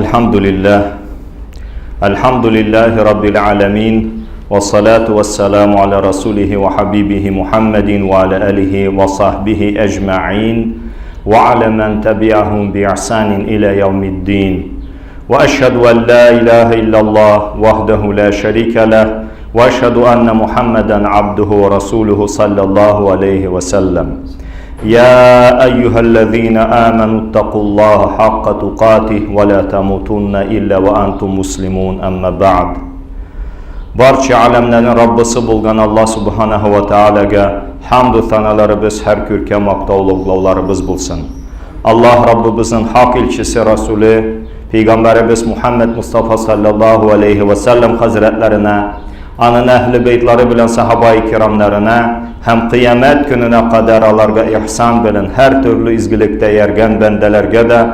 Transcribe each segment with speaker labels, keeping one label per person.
Speaker 1: الحمد لله الحمد لله رب العالمين والصلاة والسلام على رسوله وحبيبه محمد وعلى آله وصحبه أجمعين وعلى من تبعهم بإحسان إلى يوم الدين وأشهد أن لا إله إلا الله وحده لا شريك له وأشهد أن محمدا عبده ورسوله صلى الله عليه وسلم يا أيها الذين آمنوا اتقوا الله حق تقاته ولا تموتن إلا وأنتم مسلمون أما بعد Barça aləmlərin Rabbisi bolğan Allah Subhanahu va Taala'ga hamd sanalarımız, hər kürkə maqtavlıqlarımız bulsun. Allah Rabbimizin haqq elçisi Rasulü Peygamberimiz Muhammed Mustafa sallallahu aleyhi ve sellem hazretlerine, anın ehli beytleri bilen sahabayı kiramlarına, hem kıyamet gününe kadar alarga ihsan bilen her türlü izgilikte yergen bendelerge de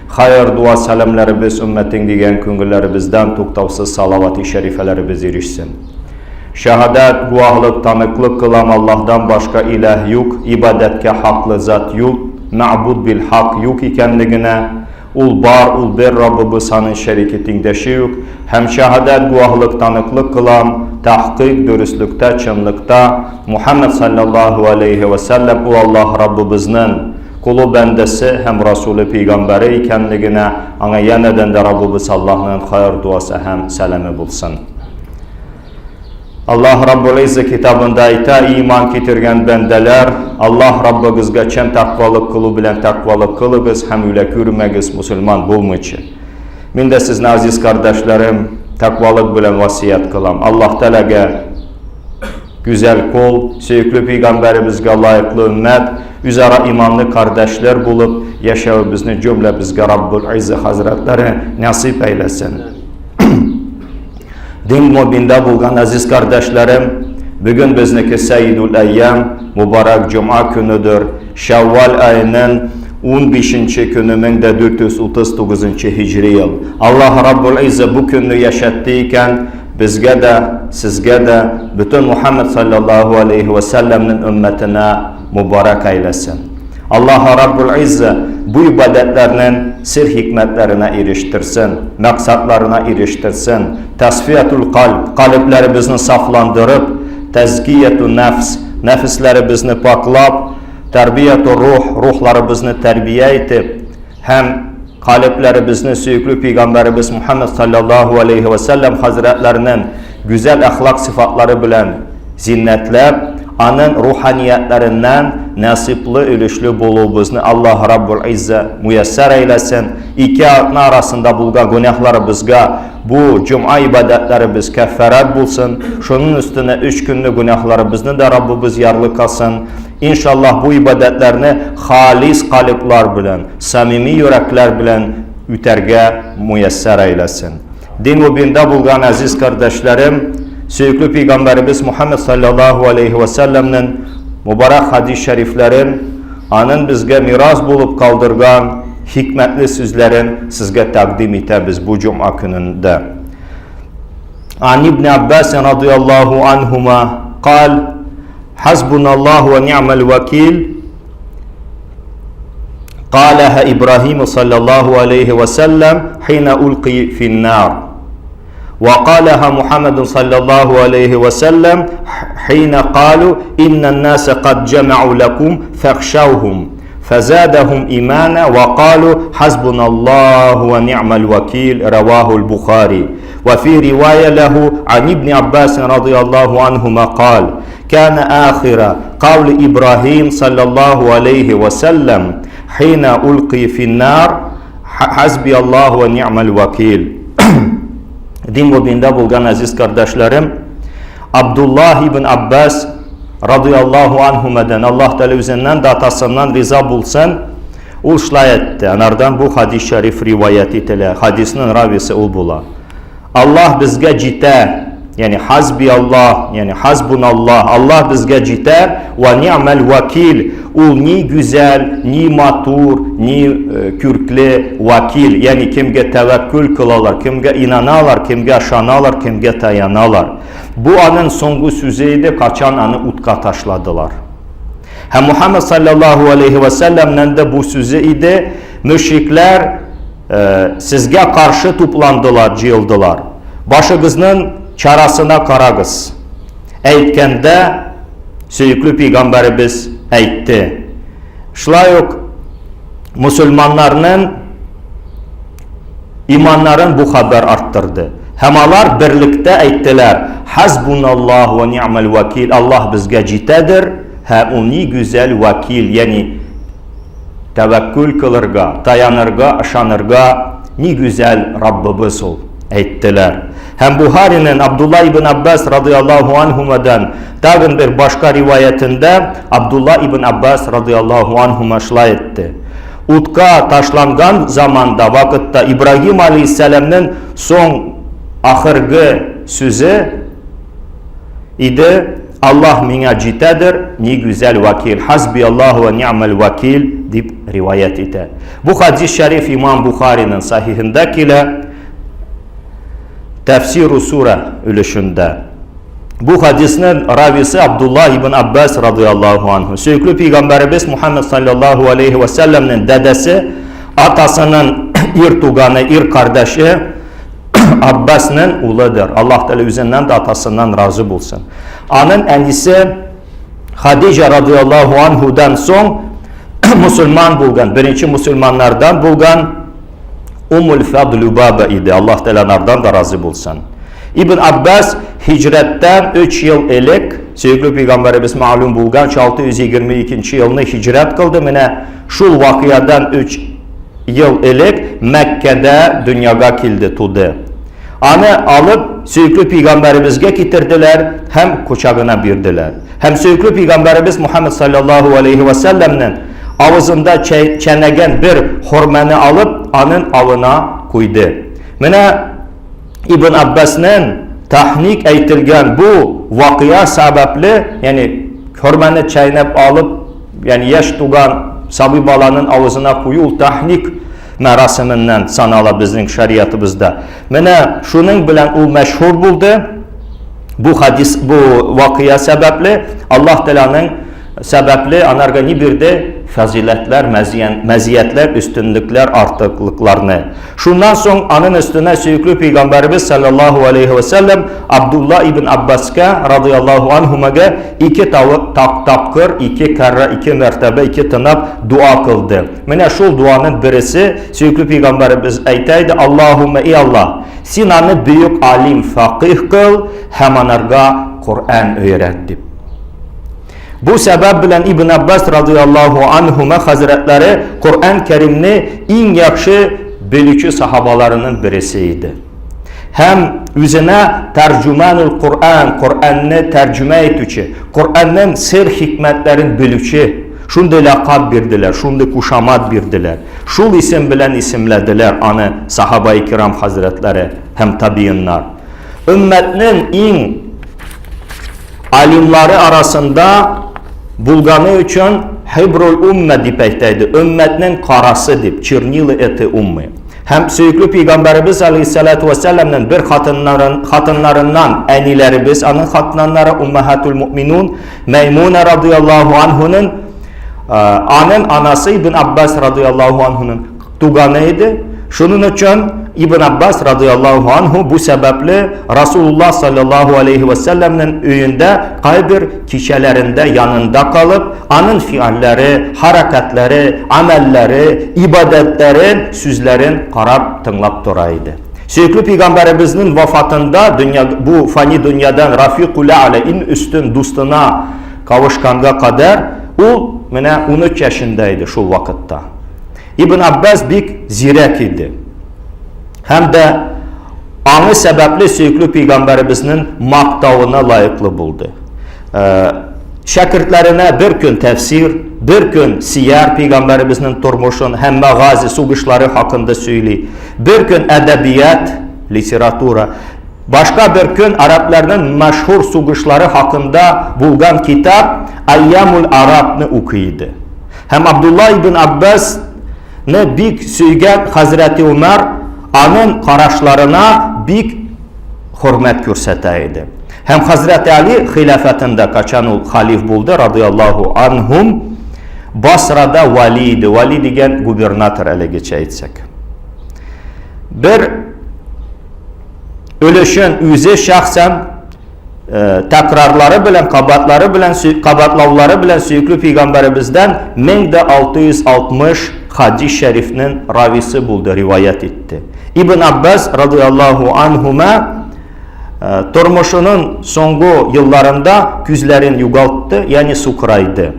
Speaker 1: hayır dua selamlarımız ümmetin diyen küngüllerimizden toktavsız salavat-ı şerifelerimiz erişsin. Şehadet, guahlık, tanıklık kılan Allah'dan başka ilah yok, ibadetke haklı zat yok, ma'bud bil hak yok ikenligine, ul bar, ul bir Rabbimiz hanın şeriki tengdeşi yok. Hem şehadet, guahlık, tanıklık kılan, tahkik, dürüstlükte, çınlıkta Muhammed sallallahu aleyhi ve sellem ul Allah Rabbimizin kulu bendesi hem Resulü Peygamberi ikenligine ana yeniden de Rabbimiz Allah'ın hayır duası hem selamı bulsun. Allah Rabbul İzze kitabında ayta iman getirgen bendeler Allah Rabbigizga çen takvalık kılı bilen takvalık kılıgız hem öyle kürmegiz musulman bulmıçı. Min de sizni aziz kardeşlerim takvalık bilen vasiyet kılam. Allah Teala'ga güzel kol, söýüklü peygamberimizge layıklı ümmet, üzara imanlı kardeşler bulup yaşayıp cümle bizge Rabbul İzze Hazretleri nasip eylesin. Din mubinde bulgan aziz kardeşlerim, bugün bizniki Seyyidül Eyyam, mübarek Cuma günüdür. Şevval ayının 15. günü 1439. Hicri yıl. Allah Rabbul İzze bu günü yaşattıyken bizge de, sizge de, bütün Muhammed sallallahu aleyhi ve sellem'in ümmetine mübarek eylesin. Allah Rabbul İzze bu ibadetlerinin sir hikmetlerine eriştirsin, maksatlarına eriştirsin. Tasfiyetul kalp, kalplerimizni saflandırıp, tezkiyetul nefs, nefislerimizni paklap, terbiyetul ruh, ruhlarımızı terbiye etip, hem kalplerimizni söýüklü Peygamberimiz Muhammed sallallahu aleyhi ve sellem hazretlerinin güzel ahlak sıfatları bilen zinnetlep, anın ruhaniyetlerinden nasipli ülüşlü bolubuzni Allah Rabbul İzze müyesser eylesin. İki atna arasında bulgan günahlarımızga bu cuma ibadetlerimiz kefferat bulsun. Şunun üstüne 3 günlük günahlarımızı da Rabbimiz yarlıkasın. İnşallah bu ibadetlerini halis kalıplar bilen, samimi yürekler bilen üterge müyesser eylesin. Din mübinde bulgan aziz kardeşlerim, söýüklü Peygamberimiz Muhammed sallallahu aleyhi ve sellem'nin mübarek hadis-i şeriflerin, anın bizge miras bulup kaldırgan hikmetli sözlerin sizge takdim ite bu cuma gününde. An İbn Abbas radıyallahu anhuma kal, Hasbunallahu ve ni'mel vekil. قالها إبراهيم صلى الله عليه وسلم حين ألقي في النار وقالها محمد صلى الله عليه وسلم حين قالوا إن الناس قد جمعوا لكم فاخشوهم فزادهم إيمانا وقالوا حسبنا الله ونعم الوكيل رواه البخاري. وفي رواية له عن ابن عباس رضي الله عنهما قال كان آخر قول إبراهيم صلى الله عليه وسلم حين ألقي في النار حسبي الله ونعم الوكيل. Din mübinde bulgan aziz kardeşlerim, Abdullah ibn Abbas radıyallahu anhumeden Allah Teala üzerinden de atasından riza bulsun, ul şlay etdi. Anardan bu hadis-i şerif rivayet etile. Hadisinin ravisi ul bula. Allah bizge cite, yani hasbi Allah, yani hasbunallah, Allah bizge cite ve ni'mel vekil. Ul ni güzel, ni matur, ni kürklü vakil. Yani kimge tevekkül kılalar, kimge inanalar, kimge şanalar, kimge tayanalar. Bu anın songu sözüydü, kaçan anı utka taşladılar. Hem Muhammed sallallahu aleyhi ve sellem'den de bu sözü idi. Müşrikler Сезгә каршы тупландылар, җыелдылар. Башыгызның чарасына карагыз. Әйткәндә, сөекле пәйгамбәребез әйтте. Шулай ук мусульманнарның иманнарын бу хәбәр арттырды. Һәм алар берлектә әйттеләр: Хасбуналлаһу ва ни'мал вакил. Аллаһ безгә җитәдер, һәм ул ни гүзәл вакил, ягъни Тәвәккүл кылырга, таянырга, ышанырга ни гүзәл Раббыбыз ул, әйттеләр. Һәм Бухаринең Абдулла ибн Аббас радыяллаһу анһумадан тагын бер башка риваятендә Абдулла ибн Аббас радыяллаһу анһума шулай әйтте. Утка ташланган заманда, вакытта Ибраһим алейһиссәламнең соң ахыргы сүзе иде, Аллаһ миңа җитәдер, ни гүзәл вәкил, хасби Аллаһу ва ни'мәл вәкил, дип риваять итә. Бу хадис шәриф имам Бухариның сахихында килә, Тәфсиру сура өлешендә. Бу хадисның рависы Абдулла ибн Аббас радыяллаһу анһу. Сөекле пәйгамбәребез Мухаммад саллаллаһу алейхи ва сәлләмнең дәдәсе, атасының ир туганы, ир кардәше Аббасның улыдыр. Аллаһ Тәгалә үзеннән дә атасыннан разый булсын. Аның әнисе Хадиҗа радияллаһу анһудан соң мусульман булган, беренче мусульманнардан булган Уммул Фадл Любаба иде. Аллаһ Тәгалә анардан да разый булсын. Ибн Аббас һиҗрәттән 3 ел элек, сөекле пәйгамбәребез мәгълүм булганча 622 елны һиҗрәт кылды. Менә шул вакыядан 3 ел элек Мәккәдә дөньяга килде, туды. Аны алып, сөекле пәйгамбәребезгә китерделәр һәм кочагына бирделәр. Һәм сөекле пәйгамбәребез Мухаммад саллаллаһу алейхи ва сәлләмнең авызында чәнәгән бер хормәне алып, аның авына куйды. Менә Ибн Аббасның тахник әйтелгән бу вакыйга сәбәпле, ягъни хормәне чәйнәп алып, Ягъни яшь туган сабый баланың авызына кую ул тахник мәрасименнән санала безнең шариатыбызда. Менә шуның белән ул мәшһүр булды. Бу хадис, бу вакыйа сәбәпле Аллаһ Тәгаләнең сәбәпле анарга ни бирде? Фазиләтләр, мәзиятләр, өстенлекләр, артыклыкларны. Шуннан соң аның өстенә сөекле пәйгамбәребез саллаллаһу алейхи ва сәлләм Абдулла ибн Аббаска радыяллаһу анһумага ике тавык тапкыр, ике кәррә, ике мәртәбә, ике тынап дуа кылды. Менә шул дуаның бересе сөекле пәйгамбәребез әйтә иде: Аллаһумма и Аллаһ, син аны бөек алим, факих кыл һәм анарга Коръән өйрәт дип. Бу сәбәп белән Ибн Аббас радыяллаһу анһума хәзрәтләре Коръән Кәримне иң яхшы белүче сахабаларының бересе иде. Һәм үзенә тәрҗүмәнул Коръән, Коръәнне тәрҗемә итүче, Коръәннең сер хикмәтләрен белүче шундый ләкаб бирделәр, шундый кушамат бирделәр. Шул исем белән исемләделәр аны сахабаи кирам хәзрәтләре һәм табииннар. Өммәтнең иң Алимлары арасында булганы өчен Хибрул умма дип әйтә иде. Өммәтнең карасы дип, чернилы этой уммы. Һәм сөекле пәйгамбәребез алейхиссалату вассаламның бер хатыннарын, хатыннарыннан әниләребез, аның хатыннары уммахатул муъминун Мәймуна радияллаһу анһуның аның анасы Ибн Аббас радияллаһу анһуның туганы иде. Шуның өчен Ибн Аббас радияллаһу анһу бу сәбәпле Расулуллаһ саллаллаһу алейхи ва сәлләмнең өендә кайбер кичәләрендә янында калып, аның фиалләре, хәрәкәтләре, амәлләре, ибадәтләрен, сүзләрен карап, тыңлап тора иде. Сөекле пәйгамбәребезнең вафатында дөнья бу фани дөньядан Рафикул А'ла иң өстен дустына кавышканга кадәр ул менә 13 яшендә иде шул вакытта. Ибн Аббас бик зирәк иде. Һәм дә аңы сәбәпле сөекле пәйгамбәребезнең мактавына лаеклы булды. Э, шәкертләренә бер көн тәфсир, бер көн сияр пәйгамбәребезнең тормышын һәм мәгази сугышлары хакында сөйли. Бер көн әдәбият, литература, башка бер көн араб мәшһүр сугышлары хакында булган китап Айямул Арабны укый иде. Һәм Абдулла ибн Аббасны бик сөйгән хәзрәти Умар аның карашларына бик хөрмәт күрсәтә иде. Һәм хәзрәти Али хилафәтендә, качан ул халиф булды, радияллаһу анһум, Басрада вали иде. Вали дигән губернатор әлегечә әйтсәк. бер өлешен үзе шәхсән тәкрарлары белән, кабатлары белән, кабатлаулары белән сөекле пәйгамбәребездән 1660 хадис шәрифнең рависы булды, риваять итте. Ибн Аббас радияллаһу анһума тормышының соңгы елларында күзләрен югалтты, ягъни сукырайды.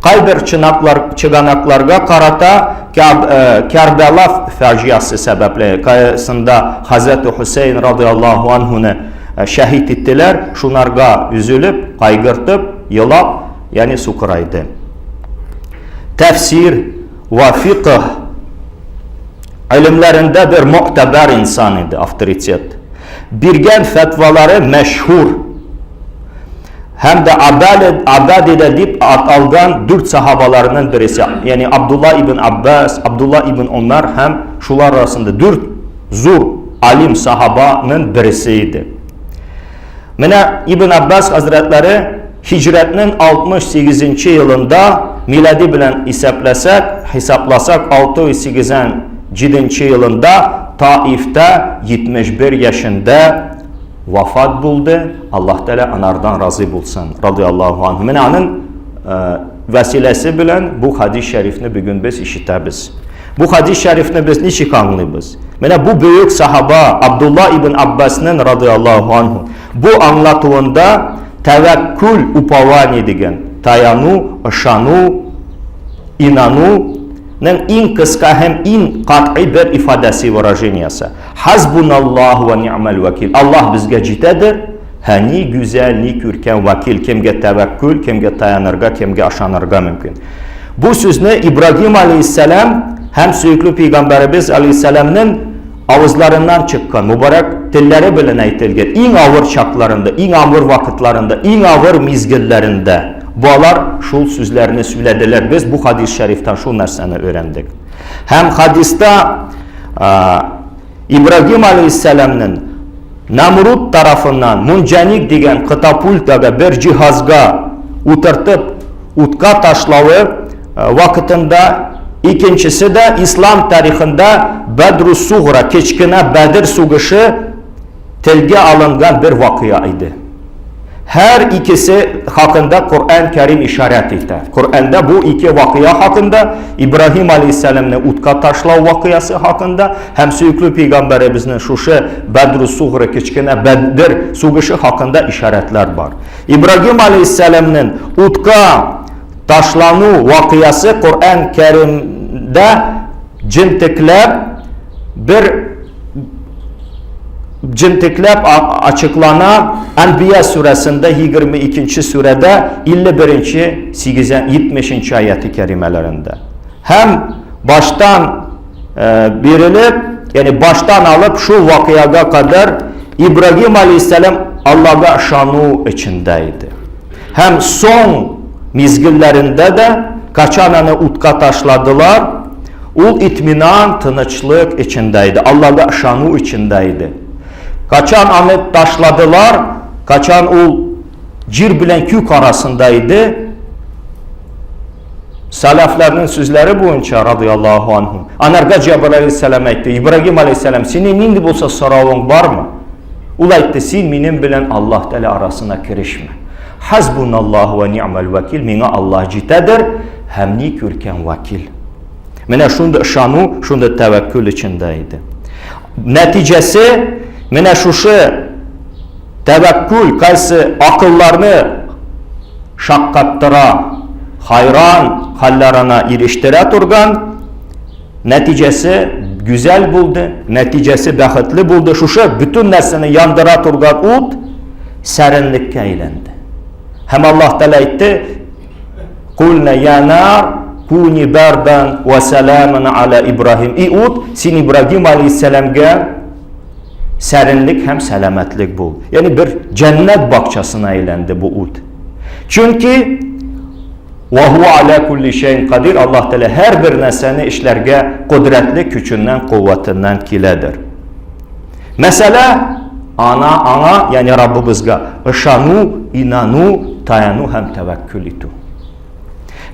Speaker 1: Кайбер чынаклар, чыганакларга карата Кәрбәла фаҗиасы сәбәпле, кайсында Хәзрәт Хусейн радияллаһу анһуны шәһит иттеләр, шунарга өзелеп, кайгыртып, елап, ягъни сукырайды. Тәфсир ва фикъ гыйлемләрендә бер муътәбәр инсан иде, авторитет. Биргән фәтвалары мәшһүр. Һәм дә Абадидә дип аталган дүрт сахабаларының бересе, ягъни Абдулла ибн Аббас, Абдулла ибн Умар һәм шулар арасында дүрт зур алим сахабаның бересе иде. Менә Ибн Аббас хәзрәтләре һиҗрәтнең 68 елында милади белән исәпләсәк, хисапласак 687 елында Таифта 71 яшендә вафат булды, Аллаһ Тәгалә анардан разый булсын, радиаллаһу анһу. Менә аның вәсиләсе белән бу хадис шәрифне бүген без ишетәбез. Бу хадис шәрифне без ничек аңлыйбыз? Менә бу бөек сахаба Абдулла ибн Аббасның радиаллаһу анһу бу аңлатуында тәвәккүл упование дигән таяну, ышану, инану ның иң кыска һәм иң катгый бер ифадәсе выражениясе. Хасбуналлаһу ва ни'мәл вәкил. Аллаһ безгә җитәдер, һә ни гүзәл, ни күркәм вәкил, кемгә тәвәккүл, кемгә таянырга, кемгә ышанырга мөмкин. Бу сүзне Ибрагим алейһиссәлам һәм сөекле пәйгамбәребез алейһиссәламнең авызларыннан чыккан, мубарак телләре белән әйтелгән иң авыр чакларында, иң авыр вакытларында, иң авыр мизгелләрендә балар шул сүзләрне сөйләделәр. Без бу хадис шәрифтән шул нәрсәне өйрәндек. Һәм хадиста Ибрагим алейхиссәламнең Намруд тарафыннан мунҗаник дигән катапультага бер җиһазга утыртып утка ташлавы вакытында, икенчесе дә ислам тарихында Бәдру Сугра, кечкенә Бәдер сугышы телгә алынган бер вакыйга иде. Һәр икесе хакында Коръән Кәрим ишарәт итә. Коръәндә бу ике вакыйга хакында, Ибраһим алейһиссәламне утка ташлау вакыйгасы хакында һәм сөекле пәйгамбәребезнең шушы Бәдру Сугры кечкенә Бәдр сугышы хакында ишарәтләр бар. Ибраһим алейһиссәламнең утка ташлану вакыйгасы Коръән Кәримдә җентекләп бер җентекләп ачыклана Әнбия сүрәсендә 22 сүрәдә 51-нче 70-нче аяты кәримәләрендә. Һәм баштан э, бирелеп, ягъни баштан алып шул вакыйгага кадәр Ибрагим алейһиссәлам Аллага ышану эчендә иде. Һәм соң мизгелләрендә дә качан аны утка ташладылар, ул итминан, тынычлык эчендә иде, Аллага ышану эчендә иде. Качан аны ташладылар, качан ул җир белән күк арасында иде, Салафларның сүзләре буенча, радияллаһу анһу, анарга Җабраил алейһиссәлам әйтте, Ибрагим алейһиссәлам, синең нинди булса соравың бармы? Ул әйтте, син минем белән Аллаһ Тәгалә арасына керешмә. Хасбуналлаһу ва ни'мал вәкил, миңа Аллаһ җитәдер һәм ни күркәм вәкил. Менә шундый ышану, шундый тәвәккүл эчендә иде. Нәтиҗәсе, менә шушы тәвәккүл кайсы акылларны шаккаттыра, хайран хәлләренә ирештерә торган Нәтиҗәсе гүзәл булды, нәтиҗәсе бәхетле булды. Шушы бөтен нәрсәне яндыра торган ут сәренлеккә әйләнде. Һәм Аллаһ Тәгалә әйтте: "Кулна я нар куни бардан ва саламан аля Ибраһим". И ут, син Ибраһим алейһиссәламгә сәренлек һәм сәламәтлек бул. Ягъни бер җәннәт бакчасына әйләнде бу ут. Чөнки Ва һуа аля кулли шәйин кадир, Аллаһ Тәгалә һәрбер нәрсәне эшләргә кодрәтле көченнән, куәтеннән киләдер. Мәсьәлә ана аңа, ягъни Раббыбызга ышану, инану, таяну һәм тәвәккүл итү.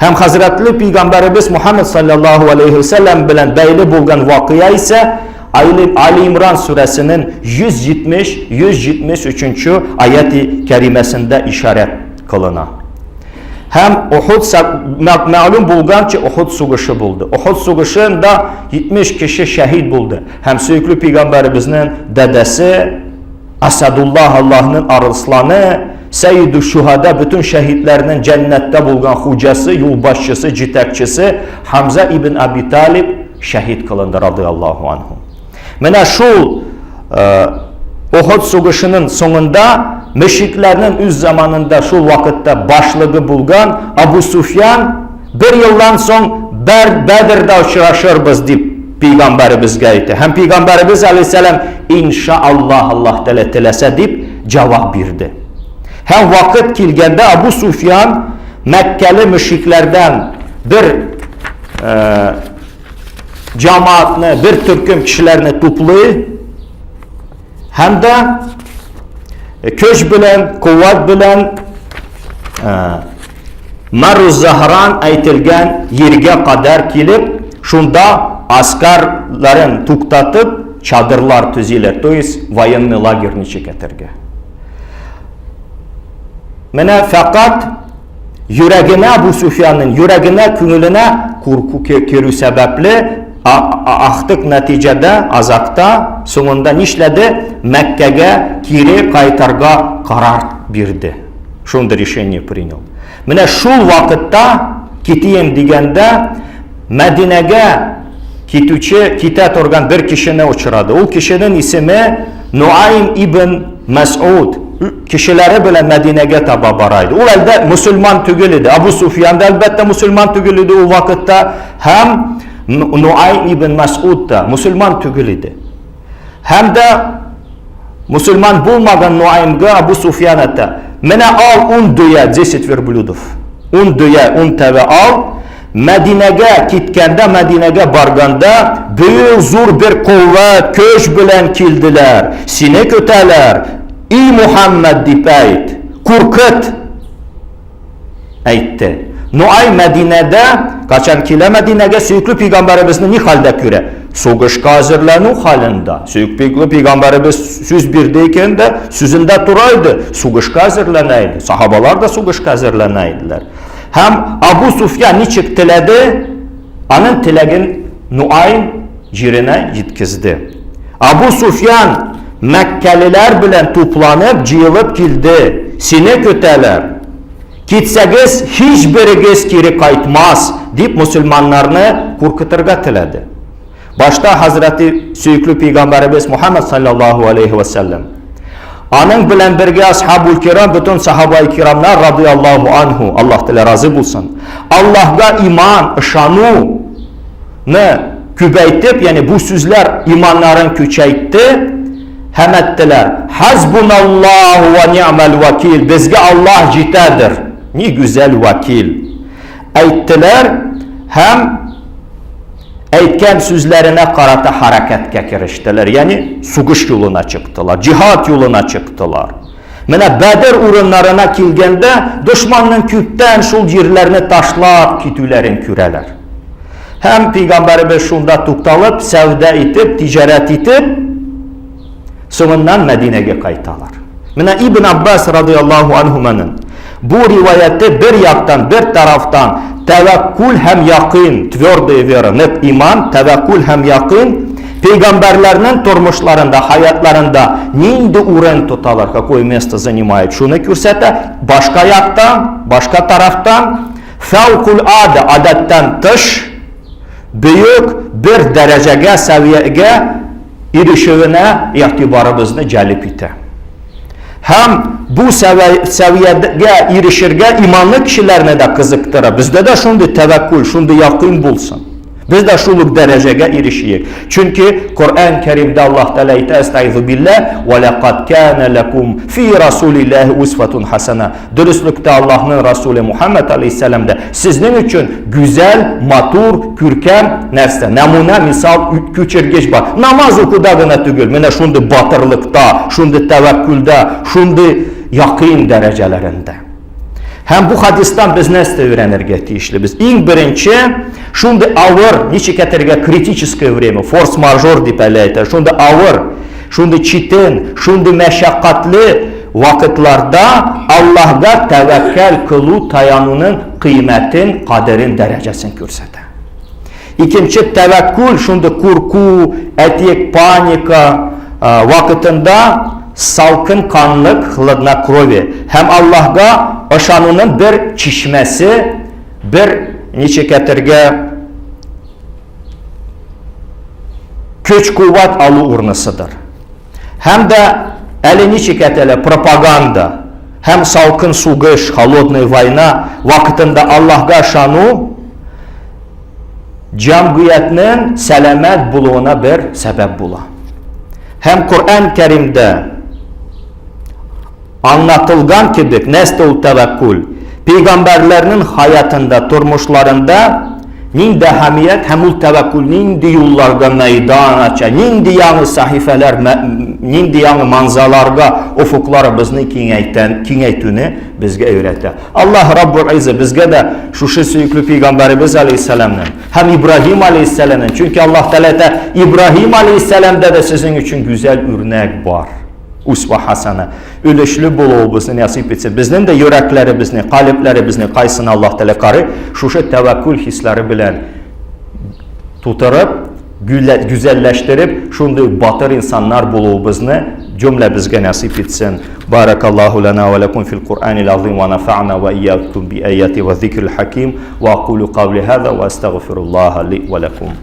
Speaker 1: Һәм хәзрәтле пәйгамбәребез Мухаммад саллаллаһу алейхи вәсәлләм белән бәйле булган вакыйга исә. Али Имран сүрәсенең 170-173 аяти кәримәсендә ишарәт кылына. Һәм Ухуд мәгълүм булганча Ухуд сугышы булды. Ухуд сугышында 70 кеше шәһид булды. Һәм сөекле пәйгамбәребезнең дәдәсе Асадуллаһ Аллаһның арысланы, Сәйиду шуһада бөтен шәһидләрнең җәннәттә булган хуҗасы, юлбашчысы, җитәкчесе Хамза ибн Аби Талиб шәһид кылынды радиаллаһу анһу. Менә шул Ухуд сугышының соңында мөшрикләрнең үз заманында шул вакытта башлыгы булган Абу Суфьян бер елдан соң бер Бәдердә очрашырбыз дип пәйгамбәребезгә әйтә. Һәм пәйгамбәребез алейһиссәлам иншааллаһ Аллаһ Тәгалә теләсә дип җавап бирде. Һәм вакыт килгәндә Абу Суфьян Мәккәле мөшрикләрдән бер җамаатны, бер төркем кешеләрне туплый һәм дә көч белән, куәт белән Мару Заһран әйтелгән җиргә кадәр килеп, шунда аскарларын туктатып, чадырлар төзиләр, то есть военный лагерь ничек әйтергә. Менә фәкать Йөрәгенә Абу Суфиянның йөрәгенә, күңеленә курку керү сәбәпле, ахтык нәтиҗәдә, азакта, соңында нишләде? Мәккәгә кире кайтарга карар бирде. Шундый решение принял. Менә шул вакытта китием дигәндә Мәдинәгә китүче, китә торган бер кешене очрады. Ул кешенең исеме Нуайм ибн Мәс'уд. Кешеләре белән Мәдинәгә таба бара иде. Ул әлдә мөселман түгел иде. Абу Суфиян да әлбәттә мөселман түгел иде ул вакытта һәм Нуайм ибн Мәс'уд та мөселман түгел иде. Һәм дә мөселман булмаган Нуаймга Абу Суфиян әйтә, менә ал 10 дөя, 10 верблюдов. 10 дөя, 10 тәвә ал. Мәдинәгә киткәндә, Мәдинәгә барганда, бөек зур бер куәт, көч белән килделәр. Сине көтәләр. И Мухаммад дип әйт. Куркыт. Әйтте. Нуай Мәдинәдә, качан килә Мәдинәгә, сөекле пәйгамбәребезне ни хәлдә күрә? Сугышка әзерләнү хәлендә. Сөекле пәйгамбәребез сүз бирде икән дә, сүзендә тора иде, сугышка әзерләнә иде. Сахабалар да сугышка әзерләнә иделәр. Һәм Абу Суфьян ничек теләде, аның теләген Нуайм җиренә җиткезде. Абу Суфьян мәккәлеләр белән тупланып, җыелып килде. Сине көтәләр. Китсәгез, һичберегез кире кайтмас, дип мөселманнарны куркытырга теләде. Башта хәзрәти сөекле пәйгамбәребез Мухаммад саллаллаху алейхи ва саллям. Аның белән бергә асхабул кирам, бөтен сахаба кирамнар радиаллаху анху, Аллаһ Тәгалә разый булсын. Аллаһга иман, ышану ны күбәйтеп, ягъни бу сүзләр иманнарын көчәйтте һәм әйттеләр: "Хасбуналлаху ва ни'мал вакил". Безгә Аллаһ җитәдер. Ни гүзәл вакил. Әйттеләр һәм әйткән сүзләренә карата хәрәкәткә керештеләр, ягъни сугыш юлына чыктылар, җиһад юлына чыктылар. Менә Бәдер урыннарына килгәндә, дошманның күптән шул җирләрне ташлап китүләрен күрәләр. Һәм пәйгамбәребез шунда тукталып, сәүдә итеп, тиҗарәт итеп, соңыннан Мәдинәгә кайталар. Менә Ибн Аббас радияллаһу анһуманың бу риваяте бер яктан, бер тарафтан тәвәккүл һәм якын, твердая вера, нык иман, тәвәккүл һәм якын пәйгамбәрләрнең тормышларында, хаятларында нинди урын тоталар, какое место занимают, шуны күрсәтә. Башка яктан, башка тарафтан фәүкул ада, адәттән тыш бөек бер дәрәҗәгә, сәвиягә ирешүенә игътибарыбызны җәлеп итә. Һәм бу сәвиягә ирешергә иманлы кешеләрне дә кызыктыра. Бездә дә шундый тәвәккүл, шундый якын булсын. Без дә шул ук дәрәҗәгә ирешик. Чөнки Коръән Кәримдә Аллаһ Тәгалә әйтә, Әстәгыйзу билләһ, "Ва лакад кана лакум фи расулиллаһи усватун хасана". Дөреслектә Аллаһның Расуле Мухаммад алейһиссәламдә сезнең өчен гүзәл, матур, күркәм нәрсә, нәмунә, мисал, күчергеч бар. Намаз укуда гына түгел, менә шундый батырлыкта, шундый тәвәккүлдә, шундый якын дәрәҗәләрендә. Һәм бу хадистан без нәрсә өйрәнергә тиешлебез? Иң беренче, шундый авыр, ничек әйтергә, критическое время, форс-мажор дип әле әйтә, шундый авыр, шундый читен, шундый мәшәкатьле вакытларда Аллаһга тәвәккәл кылу, таянуның кыйммәтен, кадерен, дәрәҗәсен күрсәтә. Икенче тәвәккүл шундый курку, әйтик, паника вакытында салкын канлык, хладнокровие һәм Аллаһга ышануның бер чишмәсе, бер ничек әйтергә, көч-куәт алу урынысыдыр. Һәм дә әле ничек әйтәләр, пропаганда һәм салкын сугыш, холодная война вакытында Аллаһга ышану җәмгыятьнең сәламәт булуына бер сәбәп була. Һәм Коръән Кәримдә аңлатылган кебек, нәрсә ул тәвәккүл? Пәйгамбәрләрнең хаятында, тормышларында нинди әһәмият һәм ул тәвәккүл нинди юлларга мәйдан ача, нинди яңа сәхифәләр, нинди яңа манзаларга офыкларыбызны киңәйтән, киңәйтүне безгә өйрәтә. Аллаһ Раббул Иззә безгә дә шушы сөекле пәйгамбәребез алейһиссәламнең һәм Ибраһим алейһиссәламнең, чөнки Аллаһ Тәгалә әйтә, Ибраһим алейһиссәламдә дә сезнең өчен гүзәл үрнәк бар. Усва хасана. Өлешле булуыбызны насыйп итсен. Безнең дә йөрәкләребезне, калебләребезне кайсын Аллаһ Тәгалә карый, шушы тәвәккүл хисләре белән тутырып, гүзәлләштереп, шундый батыр инсаннар булуыбызны җөмләбезгә насыйп итсен. Баракаллаху лана ва лакум фил Куръанил азим ва нафа'на ва iyyakum би аяти ва зикрил хаким ва акулу кавли хаза ва астагфируллаха ли ва лакум.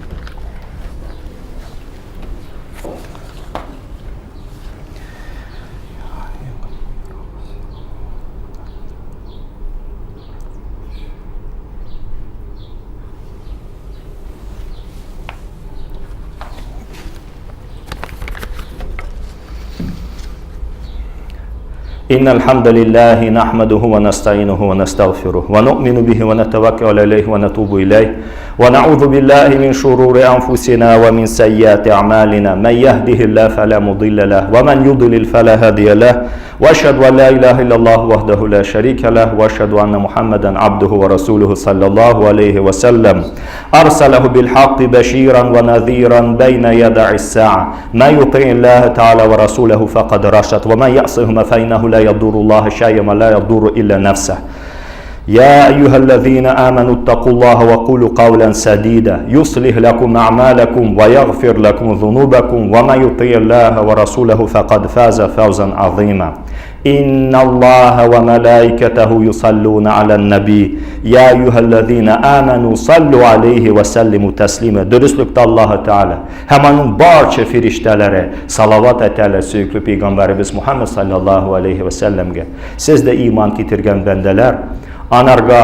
Speaker 1: إن الحمد لله نحمده ونستعينه ونستغفره ونؤمن به ونتوكل عليه ونتوب إليه ونعوذ بالله من شرور أنفسنا ومن سيئات أعمالنا من يهده الله فلا مضل له ومن يضلل فلا هادي له وأشهد أن لا إله إلا الله وحده لا شريك له وأشهد أن محمدا عبده ورسوله صلى الله عليه وسلم أرسله بالحق بشيرا ونذيرا بين يدي الساعة ما يطيع الله تعالى ورسوله فقد رشد ومن يعصهما فإنه لا يضر الله شيئا ولا يضر إلا نفسه يا أيها الذين آمنوا اتقوا الله وقولوا قولا سديدا يصلح لكم أعمالكم ويغفر لكم ذنوبكم ومن يطيع الله ورسوله فقد فاز فوزا عظيما إن الله وملائكته يصلون على النبي يا أيها الذين آمنوا صلوا عليه وسلموا تسليما Dürüstlükdə Allah Teala həm onun barça firiştələri salavat etərlər söyüklü Peyğəmbərimiz Muhammed sallallahu aleyhi və səlləmgə. Siz də iman getirgən bəndələr, anarga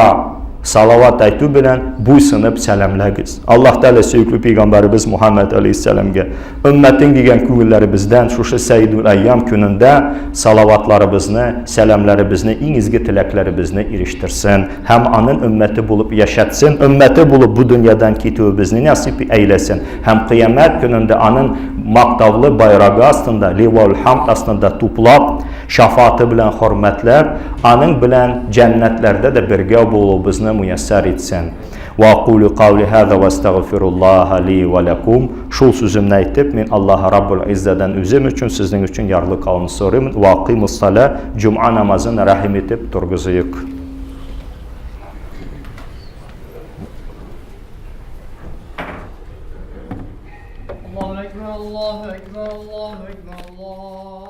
Speaker 1: salavat aytу белән буйсынып сәламләгез. Аллаһ Тәгалә сөекле пәйгамбәребез Мухаммад алейһиссәламгә өммәтең дигән күңелләребездән шушы Сәйдул Әйям көнендә салаватларыбызны, сәламләребезне, иң изге теләкләребезне ирештерсен һәм аның өммәте булып яшәтсен, өммәте булып бу дөньядан китүебезне насыйп әйләсен һәм кыямәт көнендә аның мактаулы байрагы астында, ливаул хамд астында туплап, шафааты белән хөрмәтләп, аның белән җәннәтләрдә дә бергә булуыбызны муяссәр итсен. Ва акулю каули һаза ва астагфируллаһа ли ва лакум. Шул сүземне әйтеп, мин Аллаһ Раббул Иззадан үзем өчен, сезнең өчен ярлыкавын сорыймын. Ва акимус сала, җомга намазын рәхим итеп торгызыйк.
Speaker 2: Allahu Ekber, Allahu Ekber, Allahu Ekber, Allah.